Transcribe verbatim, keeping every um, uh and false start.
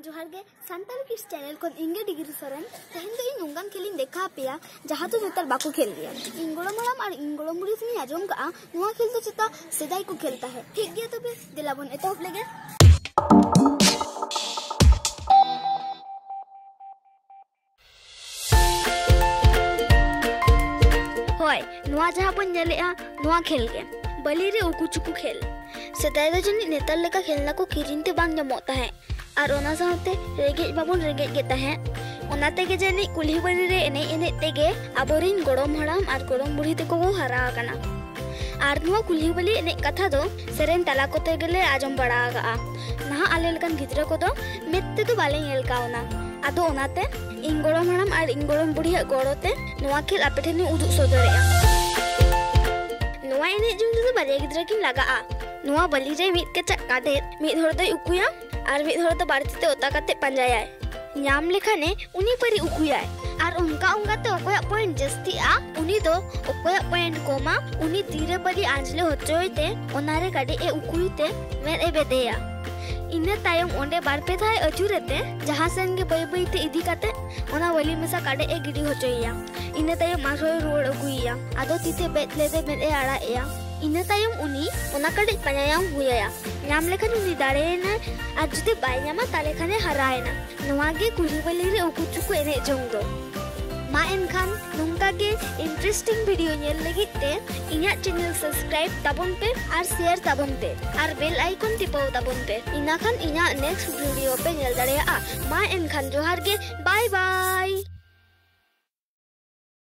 ᱡᱚᱦᱟᱨ ᱜᱮ, Santal kids channel ᱠᱷᱚᱱ ᱤᱧ ᱜᱮ ᱰᱤᱜᱽᱨᱤ ᱥᱚᱨᱮᱱ᱾ ᱛᱮᱦᱮᱧ ᱫᱚ ᱤᱧ ᱱᱚᱝᱠᱟᱱ ᱠᱷᱮᱞ ᱤᱧ ᱫᱮᱠᱷᱟᱣ ᱟᱯᱮᱭᱟ, ᱡᱟᱦᱟᱸ ᱫᱚ ᱱᱮᱛᱟᱨ ᱵᱟᱠᱚ ᱠᱷᱮᱞ ᱜᱮᱭᱟ᱾ ᱤᱧ ᱜᱚᱲᱚᱢ ᱦᱟᱲᱟᱢ ᱟᱨ ᱤᱧ ᱜᱚᱲᱚᱢ ᱵᱩᱲᱦᱤ ᱴᱷᱮᱱᱤᱧ ᱟᱸᱡᱚᱢ ᱠᱟᱜᱼᱟ, ᱱᱚᱣᱟ ᱠᱷᱮᱞ ᱫᱚ ᱪᱮᱛᱟ ᱥᱮᱫᱟᱭ ᱠᱚ ᱠᱷᱮᱞ ᱛᱟᱦᱮᱸᱫ᱾ ᱴᱷᱤᱠ ᱜᱮᱭᱟ, ᱛᱚᱵᱮ ᱫᱮᱞᱟ ᱵᱚᱱ ᱮᱛᱚᱦᱚᱵ ᱞᱮᱜᱮ᱾ ᱦᱳᱭ, ᱱᱚᱣᱟ ᱡᱟᱦᱟᱸ ᱵᱚᱱ ᱧᱮᱞᱮᱜᱼᱟ, ᱱᱚᱣᱟ ᱠᱷᱮᱞ ᱜᱮ, ᱵᱟᱹᱞᱤ ᱨᱮ ᱩᱠᱩ ᱪᱩᱠᱩ ᱠᱷᱮᱞ᱾ ᱥᱮᱫᱟᱭ ᱫᱚ ᱡᱟᱹᱱᱤᱡ ᱱᱮᱛᱟᱨ ᱞᱮᱠᱟ ᱠᱷᱮᱞᱱᱟ ᱠᱚ ᱠᱤᱨᱤᱧ ᱛᱮ ᱵᱟᱝ ᱧᱟᱢᱚᱜ ᱛᱟᱦᱮᱸᱫ, ᱟᱨ ᱚᱱᱟ ᱥᱟᱶᱛᱮ ᱨᱮᱸᱜᱮᱡ ᱵᱟᱵᱚᱱ ᱨᱮᱸᱜᱮᱡ ᱜᱮ ᱛᱟᱦᱮᱸᱫ᱾ ᱚᱱᱟ ᱛᱮᱜᱮ ᱡᱟᱹᱱᱤᱡ ᱠᱩᱞᱦᱤ ᱵᱟᱹᱞᱤ ᱨᱮ ᱮᱱᱮᱡ ᱮᱱᱮᱡ ᱛᱮᱜᱮ ᱟᱵᱚᱨᱮᱱ ᱜᱚᱲᱚᱢ ᱦᱟᱲᱟᱢ ᱟᱨ ᱜᱚᱲᱚᱢ ᱵᱩᱲᱦᱤ ᱛᱟᱠᱚ ᱠᱚ ᱦᱟᱨᱟ ᱟᱠᱟᱱᱟ᱾ ᱟᱨ ᱱᱚᱣᱟ ᱠᱩᱞᱦᱤ ᱵᱟᱹᱞᱤ ᱮᱱᱮᱡ ᱠᱟᱛᱷᱟ ᱫᱚ ᱥᱮᱨᱮᱧ ᱛᱟᱞᱟ ᱠᱚᱛᱮ ᱜᱮᱞᱮ ᱟᱸᱡᱚᱢ ᱵᱟᱲᱟ ᱟᱠᱟᱜᱼᱟ᱾ ᱱᱟᱦᱟᱜ ᱟᱞᱮ ᱞᱮᱠᱟᱱ ᱜᱤᱫᱽᱨᱟᱹ ᱠᱚᱫᱚ ᱢᱮᱫ ᱛᱮᱫᱚ ᱵᱟᱞᱮ ᱧᱮᱞ ᱠᱟᱣᱱᱟ᱾ ᱟᱫᱚ ᱚᱱᱟᱛᱮ ᱤᱧ ᱜᱚᱲᱚᱢ ᱦᱟᱲᱟᱢ ᱟᱨ ᱤᱧ ᱜᱚᱲᱚᱢ ᱵᱩᱲᱦᱤᱭᱟᱜ ᱜᱚᱲᱚ ᱛᱮ ᱱᱚᱣᱟ ᱠᱷᱮᱞ ᱟᱯᱮ ᱴᱷᱮᱱᱤᱧ ᱩᱫᱩᱜ ᱥᱚᱫᱚᱨᱮᱜᱼᱟ᱾ ᱱᱚᱣᱟ ᱮᱱᱮᱡ ᱡᱚᱝ ᱨᱮᱫᱚ ᱵᱟᱨᱭᱟ ᱜᱤᱫᱽᱨᱟᱹ ᱠᱤᱱ ᱞᱟᱜᱟᱜᱼᱟ᱾ ᱱᱚᱣᱟ ᱵᱟᱹᱞᱤ ᱨᱮ ᱢᱤᱫ ᱠᱮᱪᱟᱜ ᱠᱟᱰᱮᱡ ᱢᱤᱫ ᱦᱚᱲ ᱫᱚᱭ ᱩᱠᱩᱭᱟ ᱟᱨ ᱢᱤᱫ ᱦᱚᱲ ᱫᱚ ᱵᱟᱹᱲᱛᱤ ᱛᱮ ᱚᱛᱟ ᱠᱟᱛᱮ ᱯᱟᱸᱡᱟᱭᱟᱭ᱾ ᱧᱟᱢ ᱞᱮᱠᱷᱟᱱᱮ ᱩᱱᱤ ᱯᱟᱹᱨᱤ ᱩᱠᱩᱭᱟᱭ᱾ ᱟᱨ ᱚᱱᱠᱟ ᱚᱱᱠᱟᱛᱮ ᱚᱠᱚᱭᱟᱜ ᱯᱚᱭᱮᱱᱴ ᱡᱟᱹᱥᱛᱤᱜᱼᱟ, ᱩᱱᱤ ᱫᱚ ᱚᱠᱚᱭᱟᱜ ᱯᱚᱭᱮᱱᱴ ᱠᱚᱢᱟ, ᱩᱱᱤ ᱛᱤᱨᱮ ᱯᱟᱹᱨᱤ ᱟᱸᱡᱽᱞᱮ ᱦᱚᱪᱚᱭ ᱛᱮ, ᱚᱱᱟᱨᱮ ᱠᱟᱰᱮᱡ ᱮ ᱩᱠᱩᱭ ᱛᱮ ᱢᱮᱫ ᱮ ᱵᱮᱫᱮᱭᱟ᱾ ᱤᱱᱟᱹ ᱛᱟᱭᱚᱢ ᱚᱸᱰᱮ ᱵᱟᱨ ᱯᱮ ᱫᱷᱟᱣ ᱟᱹᱪᱩᱨ ᱮᱛᱮ ᱡᱟᱦᱟᱸ ᱥᱮᱱ ᱜᱮ ᱵᱟᱹᱭ ᱵᱟᱹᱭ ᱛᱮ ᱤᱫᱤ ᱠᱟᱛᱮ ᱚᱱᱟ ᱵᱟᱹᱞᱤ ᱢᱮᱥᱟ ᱠᱟᱰᱮᱡ ᱮ ᱜᱤᱰᱤ ᱦᱚᱪᱚᱭᱮᱭᱟ᱾ ᱤᱱᱟᱹ ᱛᱟᱭᱚᱢ ᱟᱨᱦᱚᱸᱭ ᱨᱩᱣᱟᱹᱲ ᱟᱹᱜᱩᱭᱮᱭᱟ᱾ ᱟᱫᱚ ᱛᱤ ᱛᱮ ᱵᱮᱫ ᱞᱮᱫᱮ ᱢᱮᱫ ᱮ ᱟᱲᱟᱜ ᱮᱭᱟ᱾ ᱤᱱᱟᱹ ᱛᱟᱭᱚᱢ ᱩᱱᱤ ᱚᱱᱟ ᱠᱟᱰᱮᱡ ᱯᱟᱸᱡᱟᱭᱟᱢ ᱦᱩᱭᱟᱭᱟ᱾ ᱧᱟᱢ ᱞᱮᱠᱷᱟᱱ ᱩᱱᱤ ᱫᱟᱲᱮᱭᱮᱱᱟᱭ, ᱟᱨ ᱡᱩᱫᱤ ᱵᱟᱭ ᱧᱟᱢᱟ, ᱛᱟᱦᱞᱮ ᱠᱷᱟᱱᱮ ᱦᱟᱨᱟᱭᱮᱱᱟ᱾ ᱱᱚᱣᱟ ᱜᱮ ᱠᱩᱞᱦᱤ ᱵᱟᱹᱞᱤ ᱨᱮ ᱩᱠᱩ ᱪᱩᱠᱩ ᱮᱱᱮᱡ ᱡᱚᱝ ᱫᱚ᱾ ᱢᱟ ᱮᱱᱠᱷᱟᱱ ᱱᱚᱝᱠᱟ ᱜᱮ interesting video ᱧᱮᱞ ᱞᱟᱹᱜᱤᱫ ᱛᱮ ᱤᱧᱟᱜ channel subscribe ᱛᱟᱵᱚᱱ ᱯᱮ ᱟᱨ share ᱛᱟᱵᱚᱱ ᱯᱮ ᱟᱨ bell icon ᱴᱤᱯᱟᱹᱣ ᱛᱟᱵᱚᱱ ᱯᱮ, ᱤᱱᱟᱹᱠᱷᱟᱱ ᱤᱧᱟᱜ next video ᱯᱮ ᱧᱮᱞ ᱫᱟᱲᱮᱭᱟᱜᱼᱟ᱾ ᱢᱟ ᱮᱱᱠᱷᱟᱱ ᱡᱚᱦᱟᱨ ᱜᱮ, bye bye᱾